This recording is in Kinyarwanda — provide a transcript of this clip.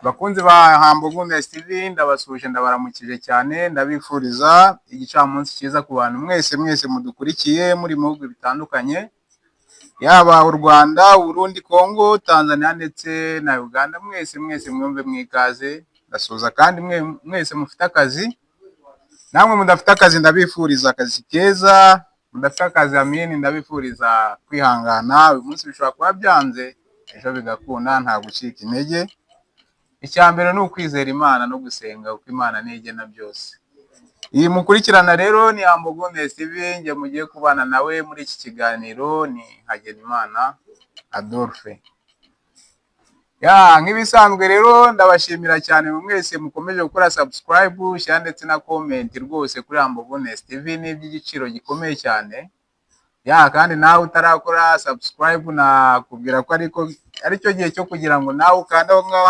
Bakunzi ba Humble Goodness TV, ndabasuhuje, ndabaramukije cyane, ndabifuriza igicamunsi cyiza ku bantu mwese mwese mudukurikiye muri mu bihugu bitandukanye, yaba u Rwanda, Burundi, Congo, Tanzania ndetse na Uganda. Mwese mwese mwumve mwikaze. Ndasuhuza kandi mwese mufite akazi, namwe mudafite akazi ndabifuriza akazi keza. Mudafite akazi, amini, ndabifuriza kwihangana. Uyu munsi bishobora kuba byanze, ejo bigakunda. Nta gucika intege. Icya mbere ni ukwizera Imana no gusenga, kuko Imana niyo igena byose. Iyi mukurikirana rero ni Humble Goodness TV. Njye mugiye kubana nawe muri iki kiganiro ni Hagenimana Adolphe. Ya, nk'ibisanzwe rero ndabashimira cyane mwese mukomeje gukora subscribe, share ndetse na comment rwose kuri Humble Goodness TV, ni iby'igiciro gikomeye cyane. Ya, kandi nawe utarakora subscribe nakubwira ko ariko aricyo gihe cyo kugira ngo nawe ukande aho ngaho.